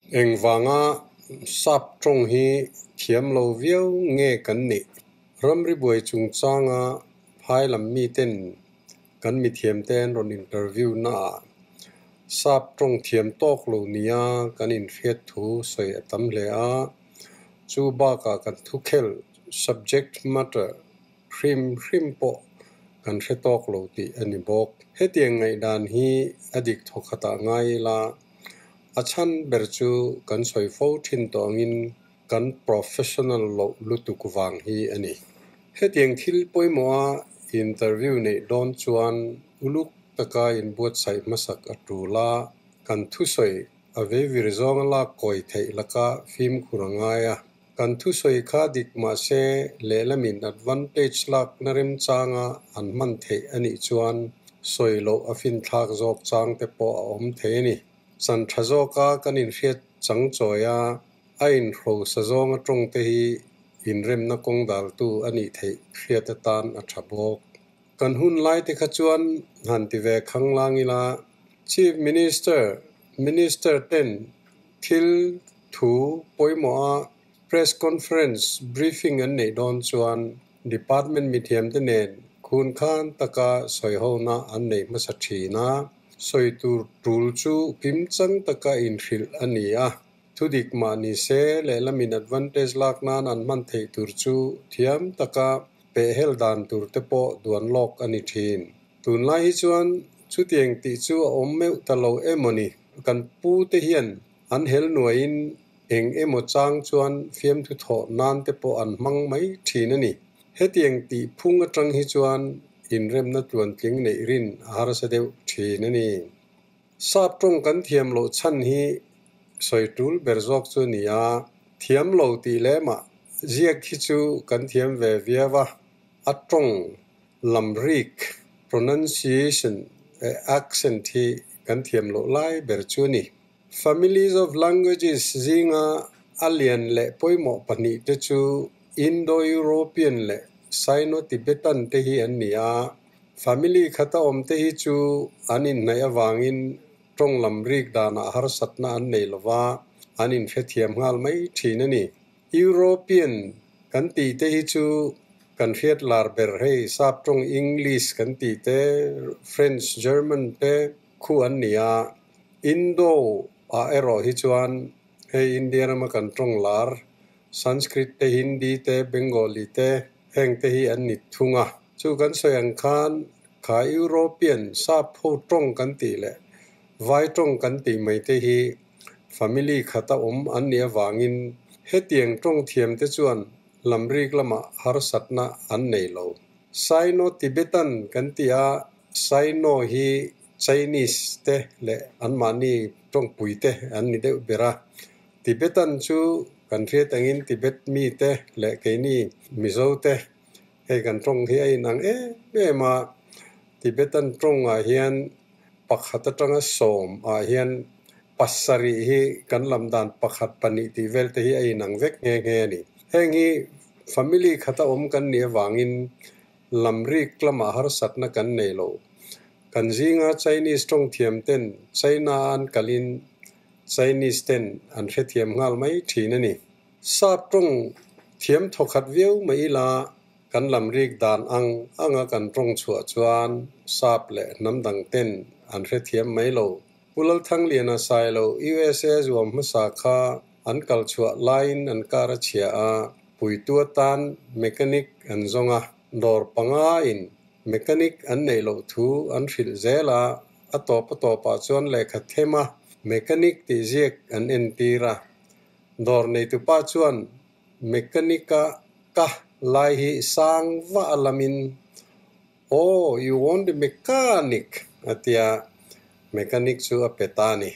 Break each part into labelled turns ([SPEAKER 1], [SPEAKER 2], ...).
[SPEAKER 1] Engvanga sap tawng hi thiam lo viau nge kan nih? Ramri buai chungchanga phai lam miten kan mithiamte an rawn interview naah sap tawng thiam tawk lo nia kan inhriat thu sawi a tam hle a. Chu bakah kan thukhel, subject matter, hrim hrim pawh kan hre tawk lo tih a ni bawk. Hetiang ngaihdan hi a dik thawkhatah ngai ila, a chhan ber chu kan sawi fo thin tawh angin kan professional loh lutuk vang hi a ni. Hetiang thil pawimawha interview neih dawn chuan uluk taka inbuatsaih hmasak a tul a, kan thusawi a veivir zawnga lak kawi theih laka fimkhur a ngai a. Kan thusawi kha dik mah se lehlamin advantage lakna remchanga an hman theih a nih chuan sawi loh a finthlak zawk chang te pawh a awm thei a ni. Chan tha zawka kan inhriat chang chawi a, a inhrosa zawnga tawng te hi inremna kawng daltu a nih theih hriat atan a tha bawk. Kan hun lai te kha chuan han ti ve khanglang ila, Chief Minister, Minister ten thil thu pawimawh a Press Conference briefing an neih dawn chuan Department mithiamte nen khun khan taka sawihona an nei hmasa thin a, sawi tur tul chu kimchang taka inhrilh a ni a. Thudik mah ni se lehlamin advantage lak nan an hman theih tur chu thiam taka pehhel dan tur te pawh duan lawk a ni thin. Tunlai hi chuan chutiang tih chu a awm meuh ta lo emaw ni? Kan pu te hian an hel nuaiin eng emaw chang chuan fiamthu thawh nan te pawh an hmang mai thin a ni. Hetiang tih phung atang hi chuan inremna tluantling neih rin a harsa deuh thin a ni. Sap tawng kan thiam loh chhan hi sawi tul ber zawk chu a ni a, thiam lo tih lemah ziak hi chu kan thiam ve viau a, a tawng lamrik, pronunciation, accent hi kan thiam loh lai ber chu a ni. Families of languages zinga a lian leh pawimawh pahnihte chu Indo-European leh Sino-Tibetan te hi an ni a. Family khata awmte hi chu an inhnaih avangin tawng lam rik danah harsatna an nei lova, an inhrethiam nghal mai thin a ni. European kan tih te hi chu kan hriat lar ber hei sap tawng English kan tih te, French, German te khu an ni a. Indo ah erawh hi chuan hei India rama kan tawng lar Sanskrit te, Hindi te, Bengali te heng te hi an ni thung a. Chu kan sawi ang khan kha European sap ho tawng kan tih leh vai tawng kan tih mai te hi family khata awm an nih avangin hetiang tawng thiam te chuan lamrik lamah harsatna an nei lo. Sino-Tibetan kan ti a, Sino hi Chinese te leh anmahni tawngpui te an ni deuh ber a. Tibetan chu kan hriat angin Tibet mi te leh keini Mizo te hei kan tawng hi a inang em em a. Tibetan tawngah hian pakhat atanga sawm ah hian pasarih hi kan lam dan pakhat pahnih tih vel te hi a inang vek nghe nghe a ni. Heng hi family khata awm kan nih avangin lamrik lamah harsatna kan nei lo. Kan zinga Chinese tawng thiam ten China an kalin Chinese ten an hrethiam nghal mai thin a ni. Sap tawng thiam thawkhat viau mai ila kan lamrik dan ang anga kan tawng chhuah chuan sap leh hnam dang ten an hrethiam mai lo. Pu Lalthangliana Sailo USA zuam hmasa kha an kal chhuah laiin an kar a chhia a, puitu atan mechanic an zawng a, dawr panga in mechanic an neih loh thu an hrilh zel a, a tawp a tawpah chuan lehkha them a mechanic tih ziak an entir a. Dawr neitupa chuan mechanic a ka lai hi sang va a lamin Oh, you want the mechanic? a ti a, mechanic chu a pe ta a ni.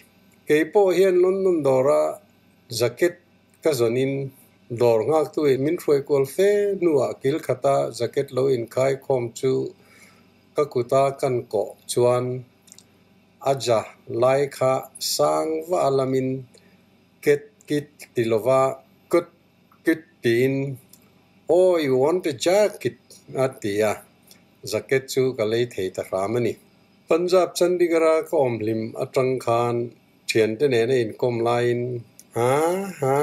[SPEAKER 1] Kei pawh hian London dawra jacket ka zawnin dawr nghaktu in min hruai kual fe hnuah kil khata jacket lo inkhai khawm chu ka kuta kan kawh chuan a ja lai kha sang va a lamin ket kit ti lova kut kut tiin Oh, you want a jacket? a ti a, jacket chu ka lei thei ta hram a ni. Punjab Chandigarh-a ka awm hlim atang khan thiante nena inkawm laiin Ha ha,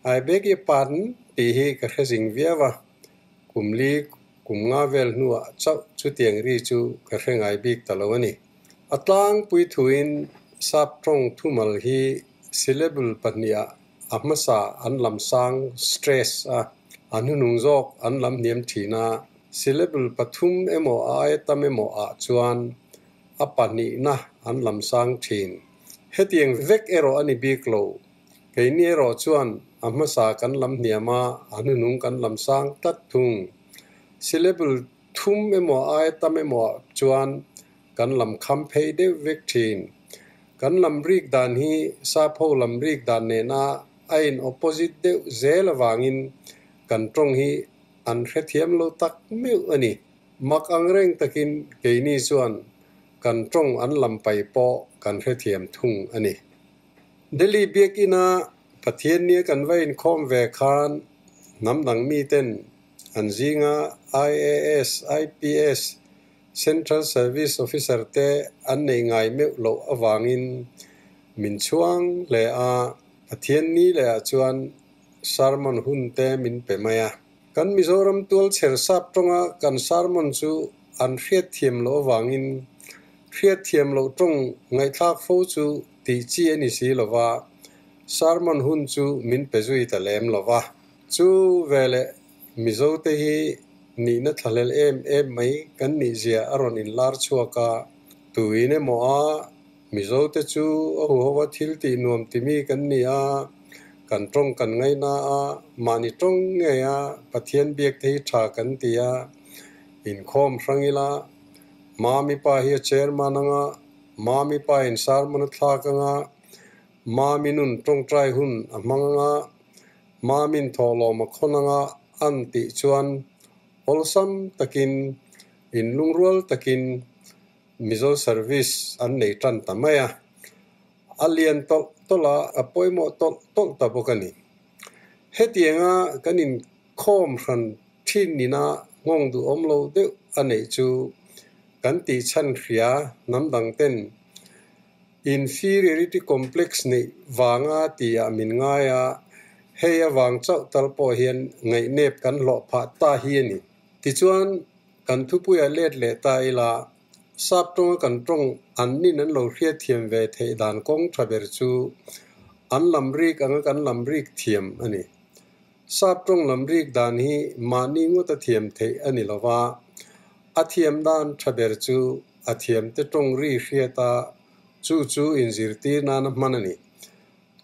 [SPEAKER 1] I beg your pardon tih hi ka hre zing viau a, kum li kum nga vel hnuah chauh chutiang ri chu ka hre ngai bik ta lo a ni. A tlangpui thuin sap tawng thumal hi syllable pahniha a hmasa an lam sang, stress, a, a hnuhnung zawk an lam hniam thin a, syllable pathum emaw a aia tam emaw ah chuan a pahnihna an lam sang thin. Hetiang vek erawh a ni bik lo. Keini erawh chuan a hmasa kan lam hniam a, a hnuhnung kan lam sang tlat thung. Syllable thum emaw a aia tam emaw ah chuan kan lam kham phei deuh vek thin. Kan lam rik dan hi Sapho lam rik dan nena a in opposite deuh zel avangin kan tawng hi an hrethiam lo tak meuh a ni. Mak ang reng takin keini chuan kan tawng an lam pai pawh kan hrethiam thung a ni. Delhi biakina Pathiannia kan va inkhawm ve khan hnam dang miten an zinga IAS, IPS, Central Service Officer te an nei ngai meuh loh avangin min chhuang hle a, Pathian ni leh ah chuan sermon hun te min pe mai a. Kan Mizoram tualchher sap tawnga kan sermon chu an hriatthiam loh avangin hriatthiam loh tawng ngaihthlak fo chu tih chi a ni si lova, sermon hun chu min pe zui ta lem lova. Chu veleh Mizote hi nihna thlahlel em em mai kan nihzia a rawn inlar chhuak a, tuin emaw a Mizote chu a huhova thil tih nuam timi kan ni a, kan tawng kan ngaihna a, mahni tawng ngei a Pathian biak te hi tha kan ti a, inkhawm hrang ila, Mami pa hi a chairman anga, Mami pa in sermon a thlak anga, Mami nun tawngtai hun a hmang anga, Mamin thawhlawm a khawn anga an tih chuan awlsam takin, inlungrual takin Mizo service an nei tan ta mai a, a lian tawlh tawlh a, a pawimawh tawlh tawlh ta bawk a ni. Hetianga kan inkhawm hran thin nina nghawng duhawm lo deuh a neih chu kan tih chhan hria hnam dang ten inferiority complex neih vanga tihah min ngai a, hei avang chauh tal pawh hian ngaihnep kan hlawh phah ta hi a ni. Tichuan, Kan thupuia let leh ta ila, sap tawnga kan tawng an nin an lo hriatthiam ve theih dan kawng tha ber chu an lam rik anga kan lam rik thiam a ni. Sap tawng lam rik dan hi mahni ngawta thiam theih a ni lova, a thiam dan tha ber chu a thiamte tawng ri hriata chu chu inzirtir nana hman a ni.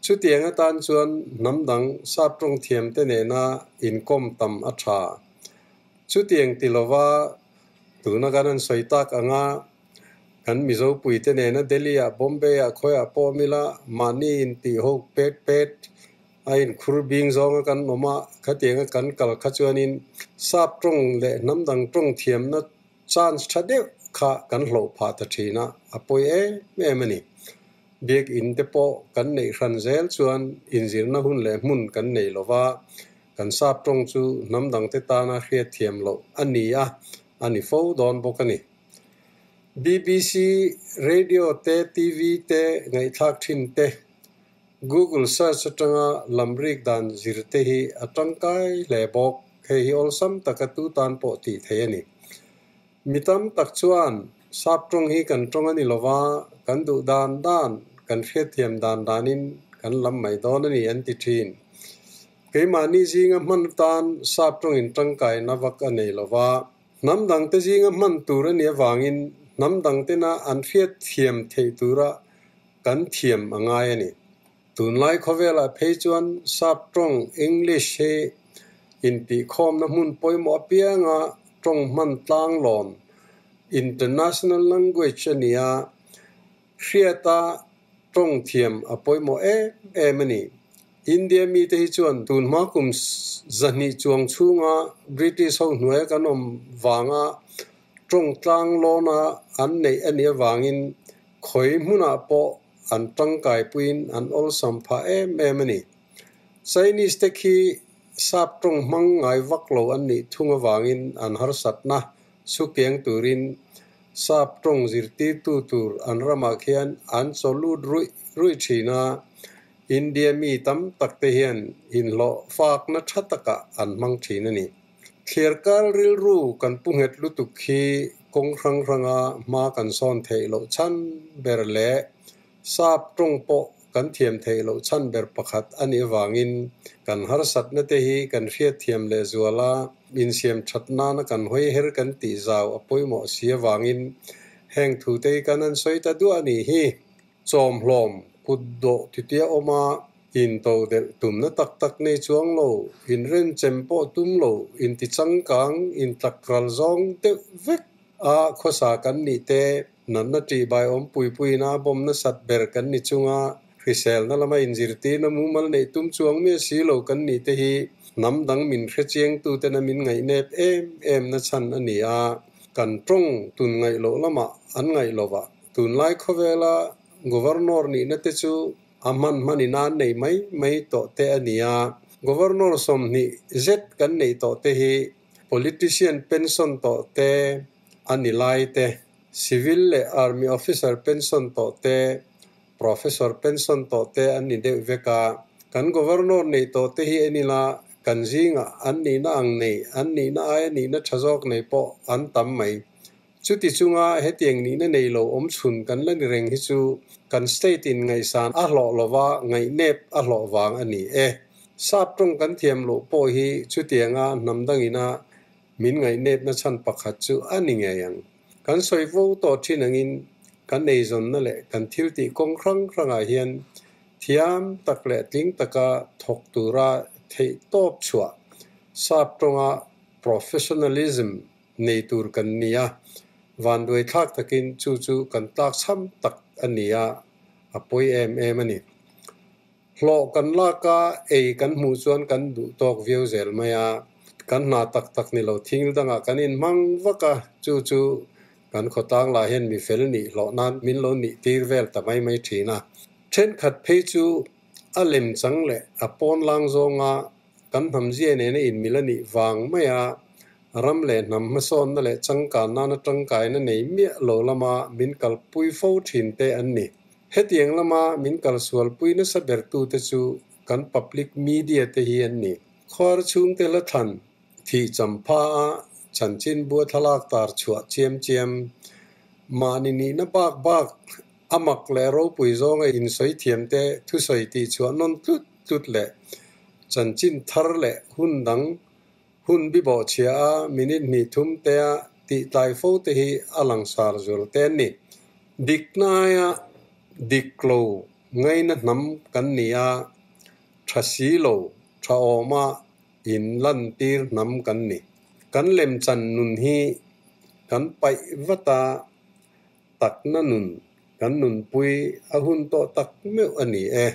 [SPEAKER 1] Chutiang atan chuan hnam dang sap tawng thiamte nena inkawm tam a tha. Chutiang ti lova tuna kan han sawi tak anga kan Mizo puite nena Delhi-ah, Bombay-ah, khawiah pawh awm ila mahni intih ho pet pet a inkhur bing zawnga kan awm a, khatianga kan kal kha chuanin sap tawng leh hnam dang tawng thiamna chance tha deuh kha kan hlawh phah ta thin a, a pawi em em a ni. Biakinn te pawh kan neih hran zel chuan inzirna hun leh hmun kan nei lova, Kan sap tawng chu hnam dangte tana hriatthiam loh a ni a, a ni fo dawn bawk a ni. BBC, Radio te, TV te ngaihthlak thin te, Google search atanga lamrik dan zir te hi a tangkai hle bawk. Hei hi awlsam taka tu tan pawh tih theih a ni. Mi tam tak chuan sap tawng hi kan tawng a ni lova, kan duh dan dan, kan hriatthiam dan danin kan lam mai dawn a ni an ti thin. Keimahni zinga hman atan sap tawngin tangkaina vak a nei lova, hnam dangte zinga hman tur a nih avangin hnam dangtena an hriatthiam theih tura kan thiam a ngai a ni. Tunlai khawvelah phei chuan sap tawng, English, hi intihkhawmna hmun pawimawh apianga tawng hman tlanglawn, international language, a ni a, hriata tawng thiam a pawimawh em em a ni. India mite hi chuan tunhma kum 200 chuang chhunga British ho hnuaia kan awm vanga tawng tlanglawna an neih a nih avangin khawi hmunah pawh an tangkaipuiin an awlsam phah em em a ni. Chinese te khi sap tawng hmang ngai vak lo an nih thung avangin an harsatna sukiang turin sap tawng zirtirtu tur an ramah khian an chaw lut ruih ruih thin a. India mi tam tak te hian inhlawh fakna tha takah an hmang thin a ni. Thliarkar rilru kan pu nghet lutuk hi kawng hrang hranga hma kan sawn theih loh chhan ber leh sap tawng pawh kan thiam theih loh chhan ber pakhat a nih avangin kan harsatna te hi kan hriatthiam leh zual a, insiam that nana kan hawi her kan tih zau a pawimawh si avangin heng thu te hi kan han sawi ta duah a nih hi. Chawmhlawm kut dawh titia awm a, into delh tumna tak tak nei chuang lo, inrenchem pawh tum lo, intichangkang, intlakral zawng deuh vek a khawsa kan nih te, natna ṭihbai awm pui puiin a bawm nasat ber kan ni chunga hriselna lama inzirtirna mumal neih tum chuang miah si lo kan nih te hi hnam dang min hrechiangtuten a min ngaihnep em em na chhan a ni a, kan ṭawng tun ngaih loh lamah an ngaih lovah Tunlai khawvela Governor nihna te chu a hman hmanin a nei mai mai tawh te a ni a. Governor 20 zet kan neih tawh te hi politician pension tawh te a ni lai te, civil leh army officer pension tawh te, professor pension tawh te an ni deuh vek a. Kan Governor neih tawh te hi en ila kan zingah an nihna ang nei, an nihna aia nihna tha zawk nei pawh an tam mai. Chuti chunga hetiang nihna nei lo awm chhun kan la ni reng hi chu kan state in ngaihsan a hlawh lova ngaihnep a hlawh vang a ni e. Sap tawng kan thiam loh pawh hi chutianga hnam dangina min ngaihnepna chhan pakhat chu a ni ngei ang. Kan sawi vo tawh thin angin kan eizawnna leh kan thiltih kawng hrang hrangah hian thiam tak leh tling taka thawk tura theihtawp chhuah sap tawnga professionalism nei tur kan ni a, vanduai thlak takin chu chu kan tlak chham tak a ni a, a pawi em em a ni. Hlawh kan lak a, ei kan hmuh chuan kan duh tawk viau zel mai a, kan hna tak tak ni lo thil dangah kan inhmang vak a, chu chu kan khawtlang lah hian mi fel nih hlawh nan min lo nih tir vel ta mai mai thin a. Thenkhat phei chu a lem chang leh a pawn lang zawnga Kan hnamzia nena inmil a nih vang maia ram leh hnam hmasawnna leh changkan nana tangkaina nei miah lo lama min kalpui fo thin te an ni. Hetiang lama min kalsualpui nasa bertute chu kan public media te hi an ni. Khuar chhungte hla thlan, thih champha a chanchinbua thlalak tar chhuah chiam chiam, mahni nihna bak bak a mak leh ropui zawnga insawi thiamte thusawi tih chhuah nawn tlut tlut leh chanchin thar leh hun dang hun bi bawh chhia a minute hnih thum tea tih tlai fo te hi a langsar zual te an ni. Dik hnaia dik lo ngaina hnam kan ni a, tha si lo, tha awma in lantir hnam kan ni. Kan lemchan nun hi kan paih vat a, takna nun kan nunpui a hun tawh tak meuh a ni e.